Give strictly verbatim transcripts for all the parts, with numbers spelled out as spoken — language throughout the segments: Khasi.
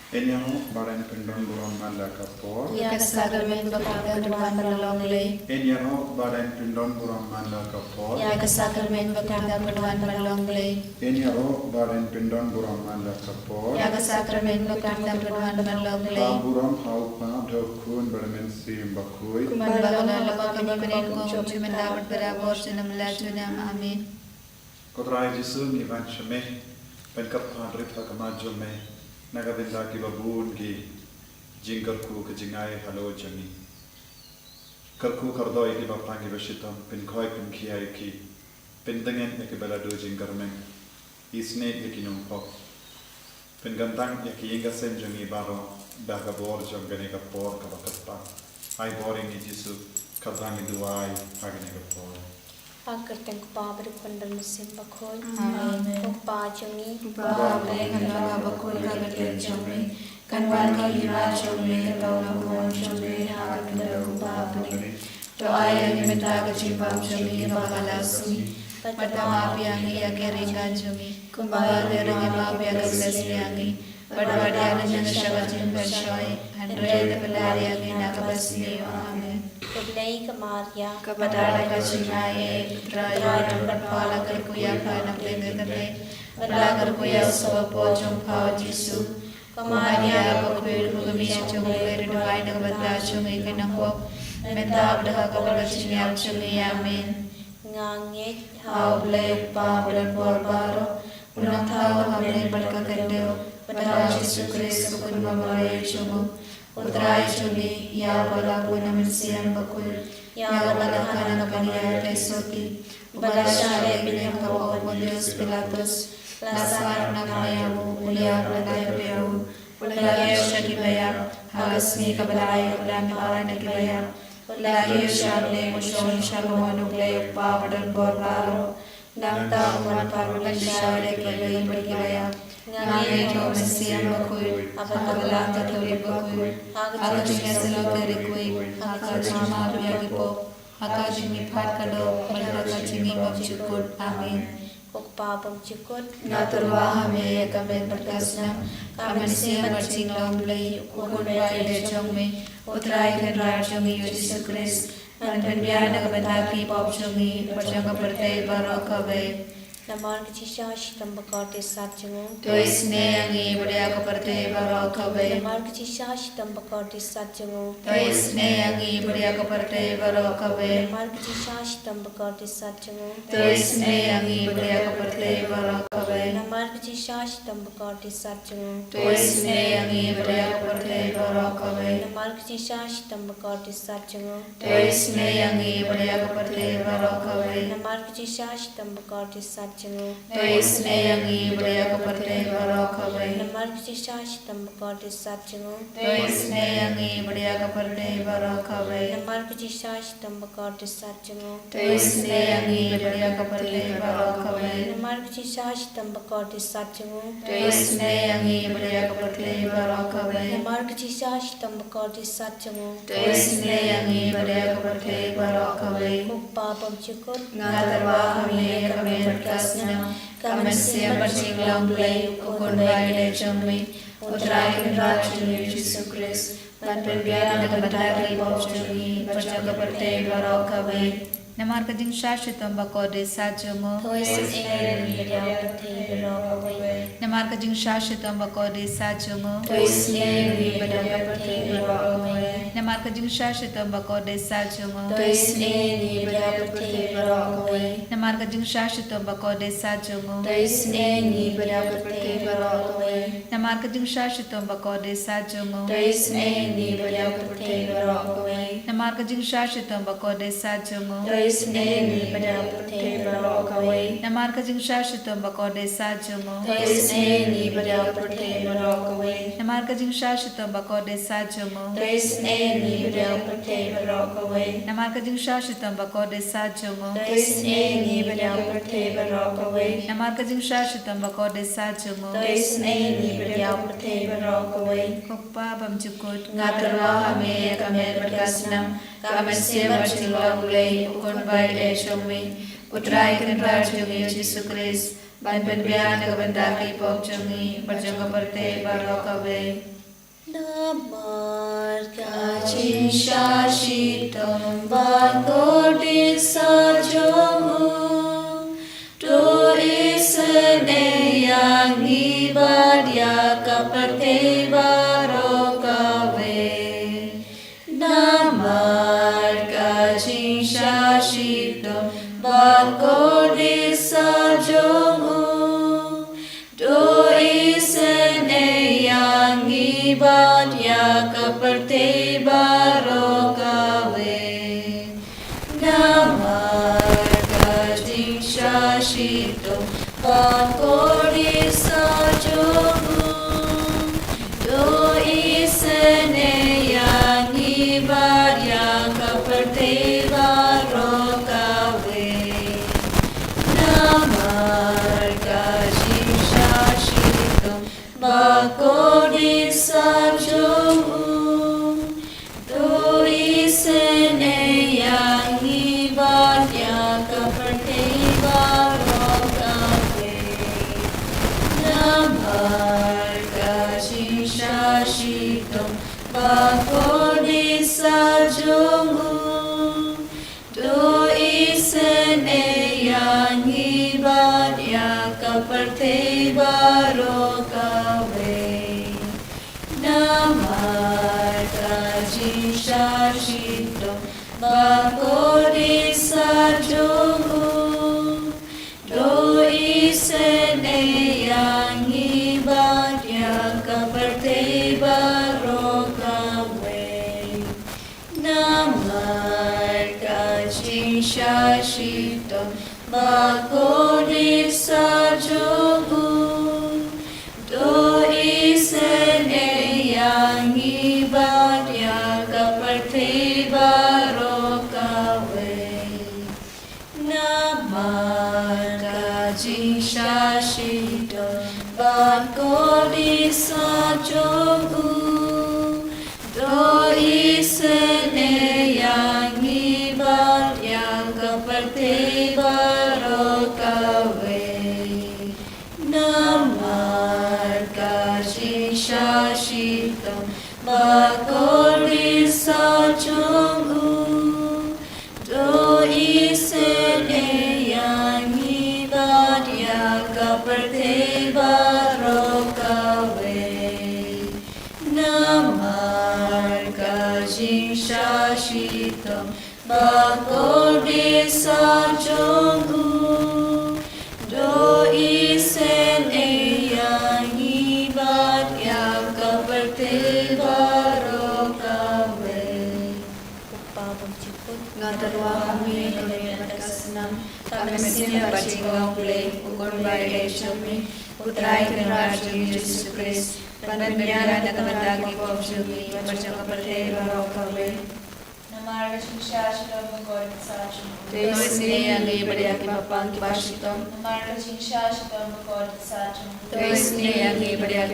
Yn ïaroh ba yn pyndon burom man la ka por. Ïa ka sakramen bakhuid ka pynwan ban long Blei. Yn ïaroh ba yn pyndon burom man la ka por. Ïa ka sakramen bakhuid ka pynwan ban long Blei. Yn ïaroh ba yn pyndon burom man la ka por. Ïa ka sakramen bakhuid ka pynwan ban long Blei. Ka burom ha u Kpa bad ha u Khun bad ha u Mynsiem Bakhuid. Kumba long ha la ka por, mynta bad barabor, junom la junom. Amen. Ko Trai Jisu, ngi wan sha me ban kyrpad rit ha khmat jong me na ka bynta kiba bun ki jingkyrkhu ka jingai halor jong ngi. Kyrkhu kyrdoh ïa kiba pang kiba shitom, pynkhoi pynkhia ïa ki, pyntngen ïa kiba la duh jingkyrmen, isynei ïa ki nongpop. Pynkyntang ïa ki ïing ki sem jong ngi baroh da ka bor jong kane ka por kaba kyrpang. Ai bor ïa ngi Jisu, katba ngi duwai ha kane ka por. Ha ka kyrteng u Kpa bad u Khun bad u Mynsiem Bakhuid. Amen. Ko Kpa jong ngi. Uba ha bneng, haba bakhuid ha ka kyrteng jong me. Kan wan ka hima jong me, kan long ka mon jong me ha ka khyndew kumba ha bneng. To ai ïa ngi mynta ka jingbam jong ngi ba ka la sngi. Bad to map ïa ngi ïa ki riewkhuid jong ngi, kumba ngi ruh ngi map ïa ka jingriewkhuid jong ngi. Bad wat ïa ngi sha ka jingpynshoi, hynrei to pynlait ïa ngi na kaba sniew. Amen. Ko Blei ka Maria, kaba don ka jingaiei, U Trai u don bad pha, la kyrkhu ïa pha na pdeng ki kynthei, bad la kyrkhu ïa u son bapor jong pha u Jisu. Ko Maria bakhuid, ko kmie jong U Blei, to duwai na ka bynta jong ngi ki nongpop, mynta bad ha ka por ka jingïap jong ngi. Amen. Nga ngeit ha U Blei U Kpa badonbor baroh, u nongthaw ha bneng bad ka khyndew, bad ha u Jisu Khrist u Khun ba marwei jong u, U Trai jong ngi, ïa uba la bun na u Mynsiem Bakhuid, ïa uba la kha na ka Maria Theisotti, uba la shah leh beiñ ha u Pontius Pilatus, la sah na ka ïa u, u la ïap, la ïap ïa u, u la kiew sha kiba ïap, ha ka sngi kaba lai u la mih na kiba ïap, u la kiew sha bneng, u shong sha kamon U Blei U Kpa badonbor baroh. Nangta un wan pat ban leit sha kiba ïeit bad kiba ïap. Nga ngeit ha u Mynsiem Bakhuid, ha ka balang Katholik bakhuid, ha ka jingïasyllok ki riewkhuid, ha ka jingmap ïa ki pop, ha ka jingmihpat ka doh, bad ha ka jingim bymjukut. Amen. Ko Kpa bymjukut, nga tyrwa ha me ïa ka met bad ka snam, ka mynsiem bad jinglong Blei, u Khun ba ïeit jong me, U Trai Kynrad jong ngi u Jisu Khrist, ban pynbiang na ka bynta ki pop jong ngi bad jong ka pyrthei baroh kawei. Namar ka jingshisha shitom bakordit sat jong u, to isynei ïa ngi bad ïa ka pyrthei baroh kawei. Namar ka jingshisha shitom bakordit sat jong u, to isynei ïa ngi bad ïa ka pyrthei baroh kawei. Namar ka jingshisha shitom bakordit sat jong u, to isynei ïa ngi bad ïa ka pyrthei baroh kawei. Namar ka jingshisha shitom bakordit sat jong u, to isynei ïa ngi bad ïa ka pyrthei baroh kawei. Namar ka jingshisha shitom bakordit sat jong u, to isynei ïa ngi bad ïa ka pyrthei baroh kawei. Namar ka jingshisha shitom bakordit sat jong u, to isynei ïa ngi bad ïa ka pyrthei baroh kawei. Namar ka jingshisha shitom bakordit sat jong u, to isynei ïa ngi bad ïa ka pyrthei baroh kawei. Namar ka jingshisha shitom bakordit sat jong u, to isynei ïa ngi bad ïa ka pyrthei baroh kawei. Namar ka jingshisha shitom bakordit sat jong u, to isynei ïa ngi bad ïa ka pyrthei baroh kawei. Namar ka jingshisha shitom bakordit sat jong u, to isynei ïa ngi bad ïa ka pyrthei baroh kawei. Ko Kpa bymjukut, nga tyrwa ha me ïa ka met bad ka snam, ka mynsiem bad jinglong Blei, u Khun ba ïeit jong me, U Trai Kynrad jong ngi u Jisu Khrist, ban pynbiang na ka bynta ki pop jong ngi bad jong ka pyrthei baroh kawei. Namar ka jingshisha shitom bakordit sat jong u, to isynei ïa ngi bad ïa ka pyrthei baroh kawei. Namar ka jingshisha shitom bakordit sat jong u, to isynei ïa ngi bad ïa ka pyrthei baroh kawei. Namar ka jingshisha shitom bakordit sat jong u, to isynei ïa ngi bad ïa ka pyrthei baroh kawei. Namar ka jingshisha shitom bakordit sat jong u, to isynei ïa ngi bad ïa ka pyrthei baroh kawei. Namar ka jingshisha shitom bakordit sat jong u, to isynei ïa ngi bad ïa ka pyrthei baroh kawei. Namar ka jingshisha shitom bakordit sat jong u, to isynei ïa ngi bad ïa ka pyrthei baroh kawei. Namar ka jingshisha shitom bakordit sat jong u, to isynei ïa ngi bad ïa ka pyrthei baroh kawei. Namar ka jingshisha shitom bakordit sat jong u, to isynei ïa ngi bad ïa ka pyrthei baroh kawei. Namar ka jingshisha shitom bakordit sat jong u, to isynei ïa ngi bad ïa ka pyrthei baroh kawei. Namar ka jingshisha shitom bakordit sat jong u, to isynei ïa ngi bad ïa ka pyrthei baroh kawei. Ko Kpa bymjukut, nga tyrwa ha me ïa ka met bad ka snam, ka mynsiem bad jinglong Blei, u Khun ba ïeit jong me, U Trai Kynrad jong ngi u Jisu Khrist, ban pynbiang na ka bynta ki pop jong ngi bad jong ka pyrthei baroh kawei. Namar ka jingshah shitom bad kordit sah jong u, to isynei ïa ngi bad ïa ka pyrthei baroh kawei. Namar ka jingshah shitom bad kordit sah jong u, to isynei ïa ngi bad ïa ka pyrthei baroh kawei. Namar ka jingshah shitom bad kordit sah jong u, to isynei ïa ngi bad ïa ka pyrthei baroh kawei. Namar ka jingshah shitom bad kordit sah jong u, to isynei ïa ngi bad ïa ka pyrthei baroh kawei. Namar ka jingshah shitom bad kordit sah jong u, to isynei ïa ngi bad ïa ka pyrthei baroh kawei. Namar ka jingshah shitom bad kordit sah jong u, to isynei ïa ngi bad ïa ka pyrthei baroh kawei. Namar ka jingshah shitom bad kordit sah jong u, to isynei ïa ngi bad ïa ka pyrthei baroh kawei. Namar ka jingshah shitom bad kordit sah jong u, to isynei ïa ngi bad ïa ka pyrthei baroh kawei. Namar ka jingshah shitom bad kordit sah jong u, to isynei ïa ngi bad ïa ka pyrthei baroh kawei. Namar ka jingshah shitom bad kordit sah jong u, to isynei ïa ngi bad ïa ka pyrthei baroh kawei. Kpa bymjukut. Nga tyrwa ha me ka miet bad ka snam, ka mynsiem bad jinglong Blei, u Khun ba ïeit jong me, u Trai Kynrad jong ngi Jisu Khrist, ban pynbiang na ka bynta ki pop jong ngi bad jong ka pyrthei baroh kawei. Namar ka jingshah shitom bad kordit sah jong u, to isynei ïa ngi bad ïa ki paidbah kiba shitom. Namar ka jingshah shitom bad kordit sah jong u, to isynei ïa ngi bad ïa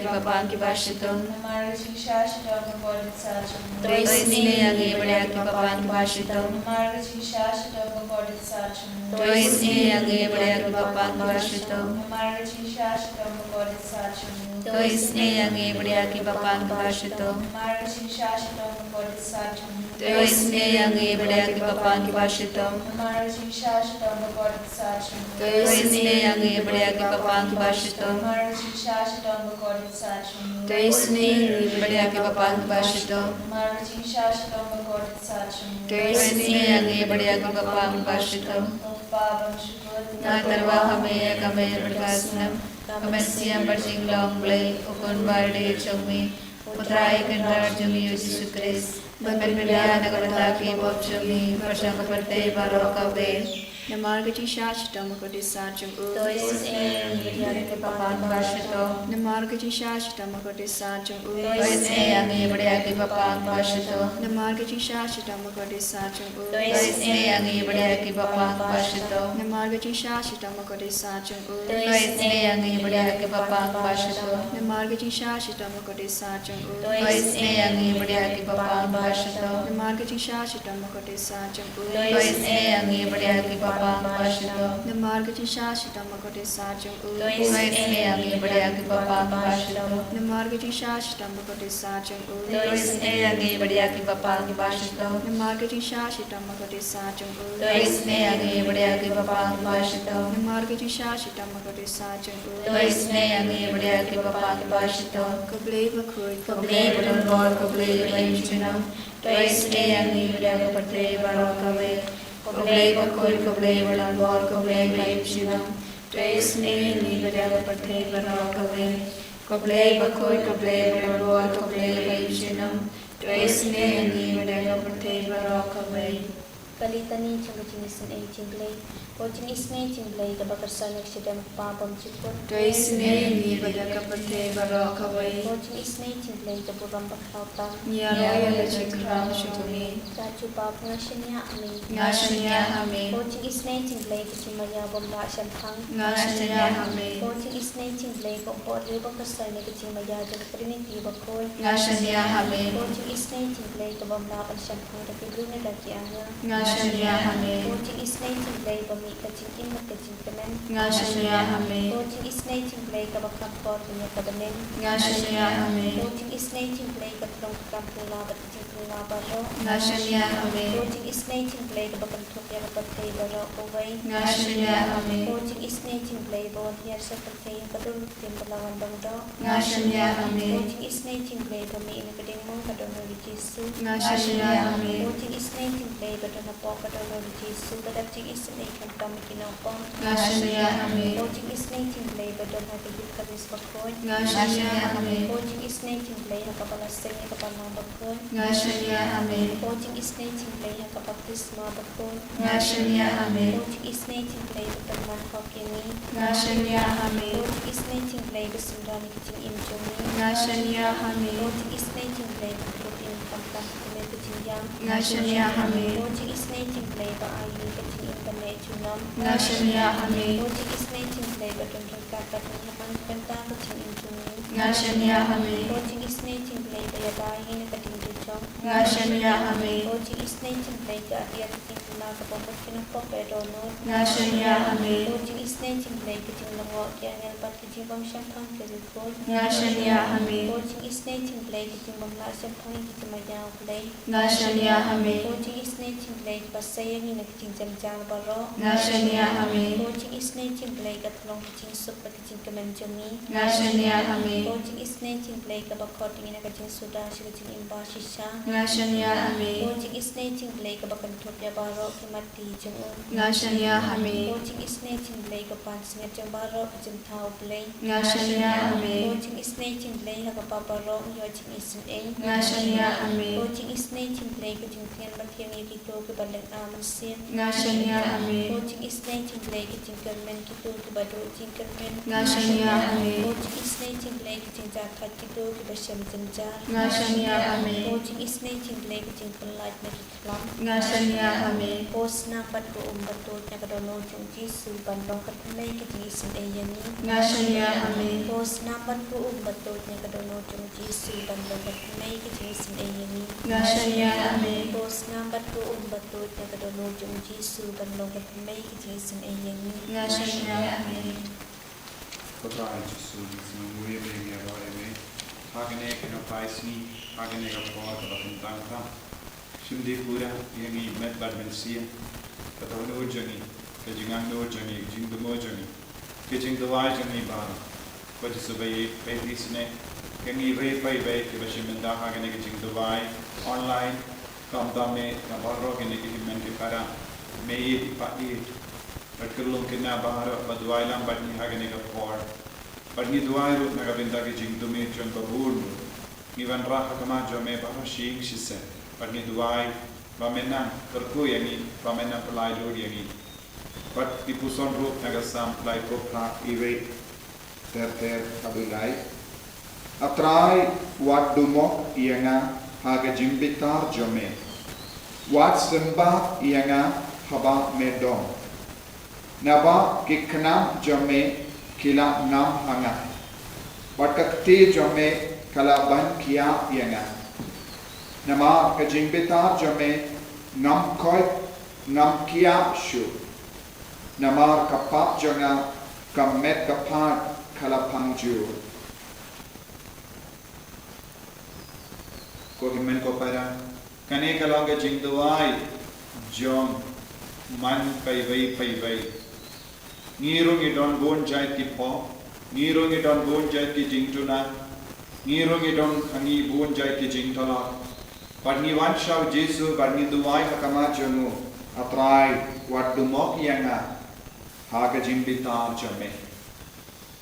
ki paidbah kiba shitom. Namar ka jingshah shitom bad kordit sah jong u, to isynei ïa ngi bad ïa ki paidbah kiba shitom. Namar ka jingshah shitom bad kordit sah jong u, to isynei ïa ngi bad ïa ki paidbah kiba shitom. Namar ka jingshah shitom bad kordit sah jong u, to isynei ïa ngi bad ïa ki paidbah kiba shitom. Namar ka jingshah shitom bad kordit sah jong u, to isynei ïa ngi bad ïa ki paidbah kiba shitom. Namar ka jingshah shitom bad kordit sah jong u, to isynei ïa ngi bad ïa ki paidbah kiba shitom. Namar ka jingshah shitom bad kordit sah jong u, to isynei ïa ngi bad ïa ki paidbah kiba shitom. Namar ka jingshah shitom bad kordit sah jong u, to isynei ïa ngi bad ïa ki paidbah kiba shitom. Namar ka jingshah shitom bad kordit sah jong u, to isynei ïa ngi bad ïa ki paidbah kiba shitom. Ko Kpa bymjukut. Nga tyrwa ha me ïa ka miet bad ka snam, ka mynsiem bad jinglong Blei, u Khun ba ïeit jong me, u Trai Kynrad jong ngi u Jisu Khrist, ban pynbiang na ka bynta ki pop jong ngi bad jong ka pyrthei baroh kawei. Namar ka jingshah shitom bad kordit sah jong u, to isynei ïa ngi bad ïa Namar ka jingshah shitom bakordit sah jong u. To isynei ïa ngi bad ïa ki paidbah ba sngewthuh. Namar ka jingshah shitom bakordit sah jong u. To isynei ïa ngi bad ïa ki paidbah ba sngewthuh. Namar ka jingshah shitom bakordit sah jong u. To isynei ïa ngi bad ïa ki paidbah ba sngewthuh. Namar ka jingshah shitom bakordit sah jong u. To isynei ïa ngi bad ïa ki paidbah ba sngewthuh. Namar ka jingshah shitom bakordit sah jong u. To isynei ïa ngi bad ïa ki paidbah ba sngewthuh. Namar ka jingshah shitom bakordit sah jong u. To isynei ïa ngi bad ïa ki paidbah ba sngewthuh. Namar ka jingshah shitom bakordit sah jong u. To isynei ïa ngi bad ïa ki paidbah ba sngewthuh. Namar ka jingshah shitom bakordit sah jong u. To isynei ïa ngi bad ïa ki paidbah ba sngewthuh. Namar ka jingshah shitom bakordit sah jong u. To isynei ïa ngi bad ïa ki paidbah ba sngewthuh. Ko Blei bakhuid, ko Blei ba don bor, ko Blei ba im junom. To isynei ïa ngi bad ïa ka pyrthei baroh kawei. Ko Blei bakhuid, ko Blei ba don bor, ko Blei ba im junom. To isynei ïa ngi bad ïa ka pyrthei baroh kawei. Ko Blei bakhuid, ko Blei ba don bor, ko Blei ba im junom. To isynei ïa ngi bad ïa ka pyrthei baroh kawei. Ka Litani jong ka jingisynei jong U Blei. Ko jingisynei jong U Blei kaba kyrshan na ka shadem U Kpa bymjukut. To isynei ïa ngi bad ïa ka pyrthei baroh kawei. Ko jingisynei jong U Blei ka burom bakhraw tam. Ngi ïaroh ïa la jingkhraw jong me. Ka jubab, nga shaniah ha me. Nga shaniah ha me. Ko jingisynei jong U Blei ka jingmaïa bym lah shemphang. Nga shaniah ha me. Ko jingisynei jong U Blei ka umpohliew ba kyrshan na ka jingmaïa jong ka Trinity bakhuid. Nga shaniah ha me. Ko jingisynei jong U Blei ka bym lah ban shemphang da ki briew ne da ki angel. Nga shaniah ha me. Ko jingisynei jong U Blei ba mih ka jingim bad ka jingkmen. Nga shaniah ha me. Ko jingisynei jong U Blei kaba kham kor ban ïa ka bneng. Nga shaniah ha me. Ko jingisynei jong U Blei ka thlong ka kam phylla bad ka jingphylla baroh. Nga shaniah ha me. Ko jingisynei jong U Blei kaba kynthup ïa ka pyrthei baroh kawei. Nga shaniah ha me. Ko jingisynei jong U Blei ba wan hiar sha pyrthei ha ka dur ruh ktien ba la wan dong doh. Nga shaniah ha me. Ko jingisynei jong U Blei ba mih na ka diengmong ka don ruh U Jisu. Nga shaniah ha me. Ko jingisynei jong U Blei ba don hapoh ka don ruh U Jisu, ka dap jingisynei khamtam ïa ki nongpop. Nga shaniah ha me. Ko jingisynei jong U Blei ba don ha ka Eucharist bakhuid. Nga shaniah ha me. Ko jingisynei jong U Blei ha kaba la seng ïa ka balang bakhuid. Nga shaniah ha me. Ko jingisynei jong U Blei ha ka baptisma bakhuid. Nga shaniah ha me. Ko jingisynei jong U Blei ba pynman hok ïa ngi. Nga shaniah ha me. Ko jingisynei jong U Blei ba synran ïa ka jingim jong ngi. Nga shaniah ha me. Ko jingisynei jong U Blei ba kyrkhu ïa ngi khamtam ha ka jingïap. Nga shaniah ha me. Ko jingisynei jong U Blei ba ai ïa ngi ka jingim ban leh junom. Nga shaniah ha me. Ko jingisynei jong U Blei ba don ryngkat bad ngi ha man ka bynta ka jingim jong ngi. Nga shaniah ha me. Ko jingisynei jong U Blei ba ïada ïa ngi na ka diengdujok. Nga shaniah ha me. Ko jingisynei jong U Blei ka ïa ka jingpyllait ka bym mut ki nongpop ba ïadon nud. Nga shaniah ha me. Ko jingisynei jong U Blei ka jinglyngngoh ki angel bad ka jingbymshemphang ki riewkhuid. Nga shaniah ha me. Ko jingisynei jong U Blei ka jingbymlah shemphang ïa ka jingmaïa U Blei. Nga shaniah ha me. Ko jingisynei jong U Blei kaba sei ïa ngi na ka jingjynjar baroh. Nga shaniah ha me. Ko jingisynei jong U Blei ka thlong ka jingsuk bad ka jingkmen jong ngi. Nga shaniah ha me. Ko jingisynei jong U Blei kaba khot ïa ngi na ka jingsuda sha ka jingim bashisha. Nga shaniah ha me. Ko jingisynei jong U Blei kaba kynthup ïa baroh ki matti jong u. Nga shaniah ha me. Ko jingisynei jong U Blei ka pansngiat jong baroh ka jingthaw U Blei. Nga shaniah ha me. Ko jingisynei jong U Blei ha kaba baroh ngi ïoh jingisynei. Nga shaniah ha me. Ko jingisynei jong U Blei ka jingtngen bad ka jingïeit ïa kito kiba lynga mynsiem. Nga shaniah ha me. Ko jingisynei jong U Blei ka jingkyrmen kito kiba duh jingkyrmen. Nga shaniah ha me. Ko jingisynei jong U Blei ka jingjahthait kito kiba shem jynjar. Nga shaniah ha me. Ko jingisynei jong U Blei ka jingpynlait na ki khlam. Nga shaniah ha me. Ko snam bad ko um bad ko ïeit na ka dohnud jong U Jisu ban long ka thymmei ka jingisynei ïa ngi. Nga shaniah ha me. Ko snam bad ko um bad ko ïeit na ka dohnud jong U Jisu ban long ka thymmei ka jingisynei ïa ngi. Nga shaniah ha me. Ko snam bad ko um bad ko ïeit na ka dohnud jong U Jisu ban long ka thymmei ka jingisynei ïa ngi. Nga shaniah ha me. Ko Trai Jisu, ngi sngewbha ïa me, ngi ïaroh ïa me. Ha kane ka nongphai sngi, ha kane ka por kaba kyntang tam, shim dei pura ïa ngi met bad mynsiem, ka dohnud jong ngi, ka jingangnud jong ngi, ka jingthmu jong ngi, ka jingduwai jong ngi baroh. Ko Jisu ba ïeit, peit isynei ïa ngi baroh, baroh kiba shim bynta ha kane ka jingduwai online. Khamtam me ïa baroh kine ki hynmen ki para, me ïeit, i Kpa ïeit. Bad kyllum kine baroh ba duwai lang bad ngi ha kane ka por. Bad ngi duwai ruh na ka bynta ki jingthmu jong babun ruh. Ngi wanrah ha khmat jong me baroh shi ïing shi sem. Bad ngi duwai ba men nang kyrkhu ïa ngi, ba men nang pynlait lut ïa ngi. Bad ngi puson ruh na ka Salm laiphew phra, i wei. ter ter ha u lai. A Trai, wat dumok ïa nga ha ka jingbitar jong me. Wat symbai ïa nga haba me dom. Naba ki khnam jong me ki la ngam ha nga, bad ka kti jong me ka la ban kiar ïa nga. Namar ka jingbitar jong me ngam koit, ngam kiar shuh. Namar ka pap jong nga ka met ka phad ka la phang jur. Ko hynmen ko para, kane ka long ka jingduwai jong man paiwei paiwei. Ngi ruh ngi don bun jait ki pop, ngi ruh ngi don bun jait ki jingduna, ngi ruh ngi don ha ngi bun jait ki jingtlot. Bad ngi wan sha u Jisu bad ngi duwai ha khmat jong u, A Trai, wat dumok ïa nga ha ka jingbitar jong me.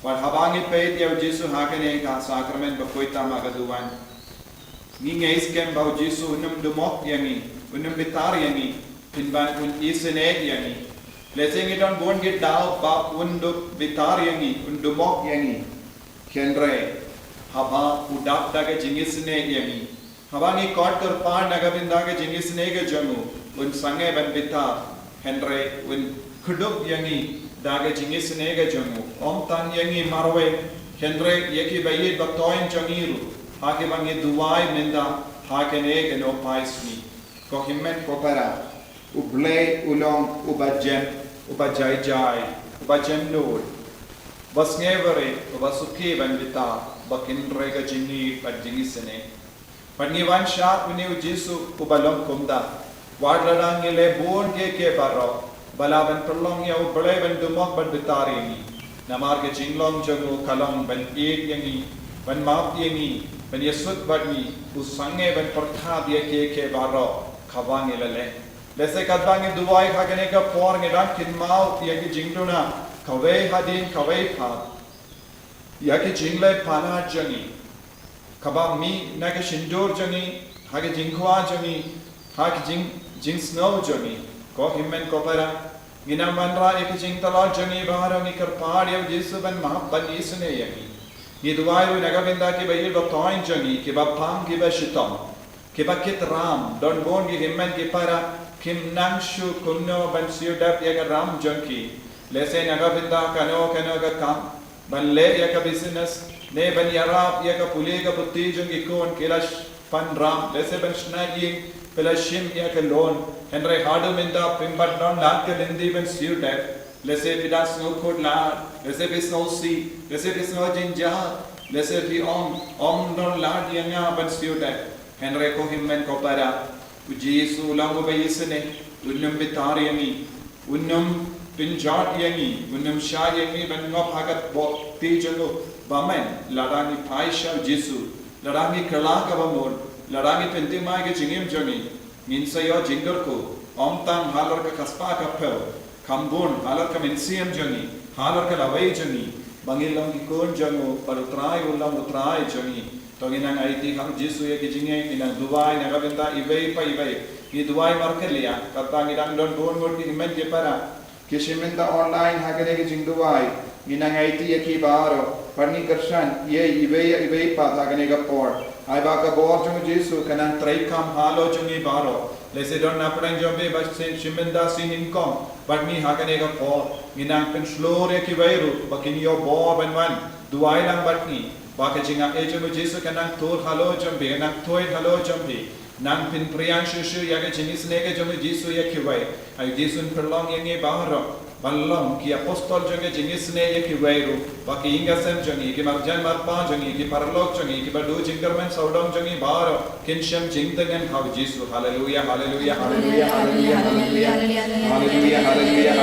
Bad haba ngi peit ïa u Jisu ha kane ka sakramen bakhuid tam ha ka duwan, ngi ngeit skhem ba u Jisu un ym dumok ïa ngi, un ym bitar ïa ngi, pynban un isynei ïa ngi. Lehse ngi don bun ki daw ba un du- bitar ïa ngi, un dumok ïa ngi. Hynrei haba u dap da ka jingisynei ïa ngi, haba ngi kot kyrpad na ka bynta ka jingisynei ka jong u, un sangeh ban bitar, hynrei un kdup ïa ngi da ka jingisynei ka jong u. Ym tang ïa ngi marwei, hynrei ïa ki ba ïeit ba thoiñ jong ngi ruh, ha kiba ngi duwai mynta ha kane ka nohphai sngi. Ko hynmen ko para, U Blei u long uba jem, uba jai jai, uba jem nud, uba sngewbha, uba suki ban bitar, uba kynrei ka jingïeit bad jingisynei. Bad ngi wan sha une u Jisu uba long kumta. Wat lada ngi leh bun kiei kiei baroh ba lah ban pynlong ïa u Blei ban dumok bad bitar ïa ngi. Namar ka jinglong jong u ka long ban ïeit ïa ngi, ban map ïa ngi, ban ïasuk bad ngi, u sangeh ban pyrkhat ïa kiei kiei baroh kaba ngi la leh. Lehse katba ngi duwai ha kane ka por ngi dang kynmaw ïa ki jingduna kawei hadien kawei pat, ïa ki jingleh palat jong ngi, kaba mih na ka shyntur jong ngi, ha ka jingkwah jong ngi, ha ka jing- jingsngew jong ngi. Ko hynmen ko para, ngi nang wanrah ïa ki jingtlot jong ngi baroh, ngi kyrpad ïa u Jisu ban map ban isynei ïa ngi. Ngi duwai ruh na ka bynta ki ba ïeit ba thoiñ jong ngi, ki ba pang ki ba shitom, ki ba kit ram. Don bun ki hynmen ki para kim nang shuh kumno ban siew dep ïa ka ram jong ki. Lehse na ka bynta kano kano ka kam, ban leh ïa ka business, ne ban ïarap ïa ka pule ka puthi jong ki khun, ki la sh- pan ram, lehse ban shna ïing, phi la shim ïa ka loan, hynrei haduh mynta phim pat don lad ka lynti ban siew dep. Lehse phi dang sngewkhuslai, lehse phi sngewsih, lehse phi sngew jynjar, lehse phi ong, ym don lad ïa nga ban siew dep. Hynrei ko hynmen ko para, u Jisu u long uba isynei, un ym bitar ïa ngi, un ym pynjot ïa ngi, un ym shah ïa ngi ban ngop ha ka bor kti jong u. Bymman, lada ngi phai sha u Jisu, lada ngi kylla kaba mut, lada ngi pynthymmai ka jingim jong ngi, ngin sa ïoh jingkyrkhu, ym tang halor ka kyrpang ka phew, kham bun halor ka mynsiem jong ngi, halor ka lawei jong ngi, ba ngi long ki khun jong u, bad u Trai u long u Trai jong ngi. To ngin nang aiti ha u Jisu ïa ki jingngeit, ngin nang duwai na ka bynta iwei pa iwei. Ngi duwai markylliang, katba ngi dang don bun ngut ki hynmen ki para ki shim bynta online ha kane ka jingduwai. Ngin nang aiti ïa ki baroh, bad ngi kyrshan ïa iwei ïa iwei pat ha kane ka por. Ai ba ka bor jong u Jisu kan nang treikam halor jong ngi baroh. Lehse don na pdeng jong phi ba shim bynta shi nyngkong bad ngi ha kane ka por. Ngin nang pynshlur ïa kiwei ruh ba kin ïoh bor ban wan duwai lang bad ngi, ba ka jingaiei jong u Jisu kan nang tur halor jong phi, kan nang tuid halor jong phi. Nang pynphriang shuh shuh ïa ka jingisynei ka jong u Jisu ïa kiwei. Ai u Jisu un pynlong ïa ngi baroh ban long ki apostol jong ka jingisynei ïa kiwei ruh, ba ki ïing ki sem jong ngi, ki marjan marpa jong ngi, ki paralok jong ngi, kiba duh jingkyrmen sawdong jong ngi baroh kin shem jingtngen ha u Jisu. Haleluia, haleluia, haleluia, haleluia, haleluia.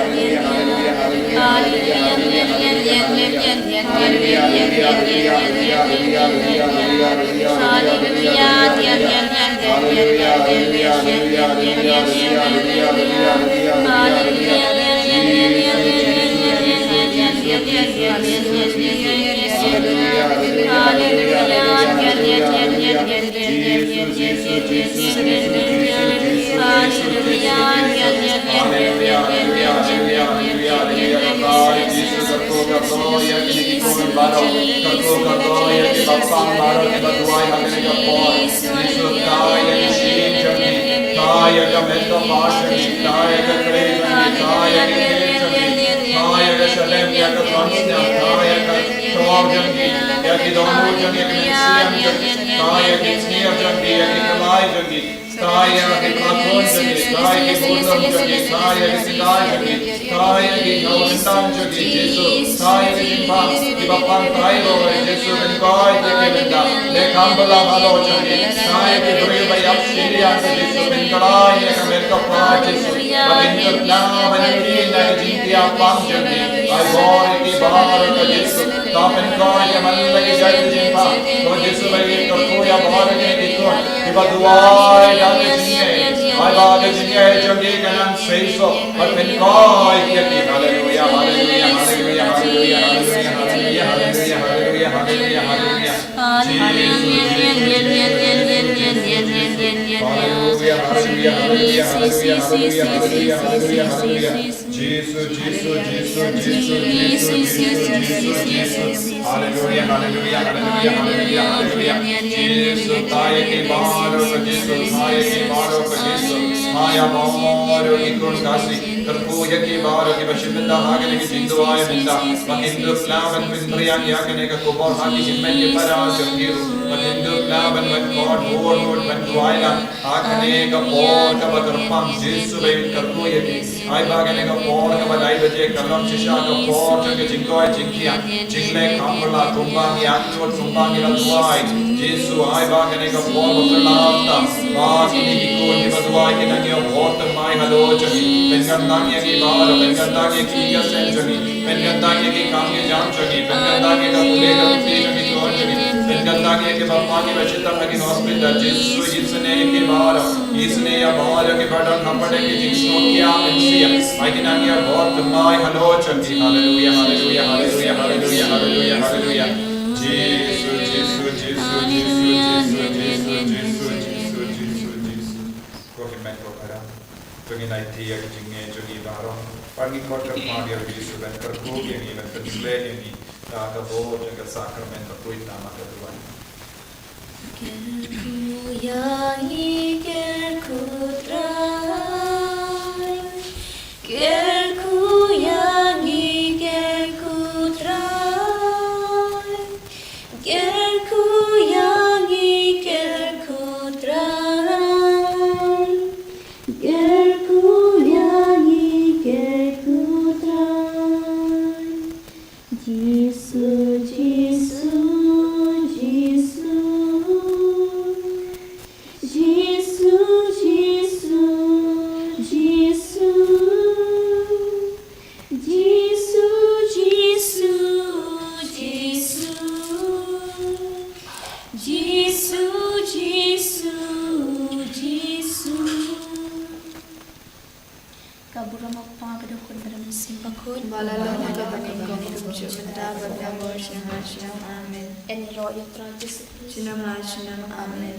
Kyrkhu kyrkhu ïa kiba pang baroh kiba duwai ha kane ka por. Jisu, tai ïa ki shyieng jong ki, tai ïa ka met ka phad jong ki, tai ïa ka kyrteng jong ki, tai ïa ki kyrteng jong ki, tai ïa ka shalem, ïa ka khon sniang, tai ïa ka tor jong ki, ïa ki dohnud jong ki, ïa ka mynsiem jong ki, tai ïa ki snier jong ki, ïa ki khlai jong ki. Kaya ki pynlong jong ki, kaya ki bun jong ki, kaya ki sdang jong ki, kaya ki nongkyndong jong ki, Jisu, kaya ki jingpang, kiba pang trai bor, Jisu, pynkoit ïa ki mynta, leh kham bha halor jong ki, kaya ki briew ba ïap shiliang, Jisu, pynkhlaiñ ïa ka met ka phad, Jisu, ba kin kynthoh ban ïa ka jingthiah pang jong ki, ai bor ïa ki baroh, Jisu, to pynkoit ïa man la ki jait ki jingpang, to Jisu, ba ki kyrkhu ïa baroh ki khun. Kiba duwai da ka jingngeit. Ai ba ka jingngeit jong ki kan nang seisoh. Bad pynkoit ïa ki. Haleluya, haleluya, haleluya, haleluya, haleluya, haleluya, haleluya, haleluya, haleluya. Haleluya, haleluya, haleluya, haleluya, haleluya, haleluya. Jisu, Jisu, Jisu, Jisu, Jisu, Jisu, Jisu, Jisu. Haleluya, haleluya, haleluya, haleluya, haleluya. Jisu, tai ïa ki baroh ka Jisu, tai ïa ki baroh ka Jisu. Tai ïa baroh ki khun Khasi. Kyrkhu ïa ki baroh kiba shim bynta ha kane ka jingduwai mynta. Ba kin dup lah ban pynphriang ïa kane ka khubor ha ki hynmen ki para jong ki ruh. Ba kin dup lah ban wan khot bun bun ban duwai lang. Ha kane ka por kaba kyrpang Jisu ba ïeit kyrkhu ïa ki. Ai ba kane ka por kaba lai baje ka long shisha ka por jong ka jingkoit jingkhiah. Jingleh kham bha kumba ngi angnud kumba ngi la duwai. Jisu ai ba kane ka por ba pynlong ta. Ba kine ki khun kiba duwai ki nang ïoh bor thymmai halor jong ngi. Pynkyntang ïa ki baroh, pynkyntang ïa ki ïing ki sem jong ngi. Pynkyntang ïa ki kam ki jam jong ngi, pynkyntang ïa ka pule ka puthi jong ki khun jong ngi, pynkyntang ïa kiba pang kiba shitom ha ki hospital, Jisu isynei ïa ki baroh, isynei ïa baroh kiba don ha pdeng ki jingsngewkhia mynsiem, ai ki nang ïoh bor thymmai halor jong ki. Haleluya, haleluya, haleluya, haleluya, haleluya, haleluya. Jisu, Jisu, Jisu, Jisu, Jisu, Jisu, Jisu, Jisu, Jisu, Jisu. Ko hynmen ko para. To ngin aiti ïa ka jingngeit jong ngi baroh. Bad ngin khot kyrpad ïa u Jisu ban kyrkhu ïa ngi, ban pynshlur ïa ngi da ka bor jong ka sakramen ka pyndonkam ka duwai. Kyrkhu ïa ngi, kyrkhu Trai. Kyrkhu ïa ngi, kyrkhu Trai. Kyrkhu ïa ngi, kyrkhu Trai. Kyrkhu ïa ngi, kyrkhu Trai. Jisu, Jisu, Jisu. Jisu, Jisu, Jisu. Jisu, Jisu, Jisu. Jisu, Jisu, Jisu. Ka burom u Kpa bad u Khun bad u Mynsiem Bakhuid. Ba la long ha kaba nyngkong, kumjuh mynta bad baroh shi snem. Amen. Ngin ïaroh ïa u Trai Jisu Khrist. Junom la junom. Amen.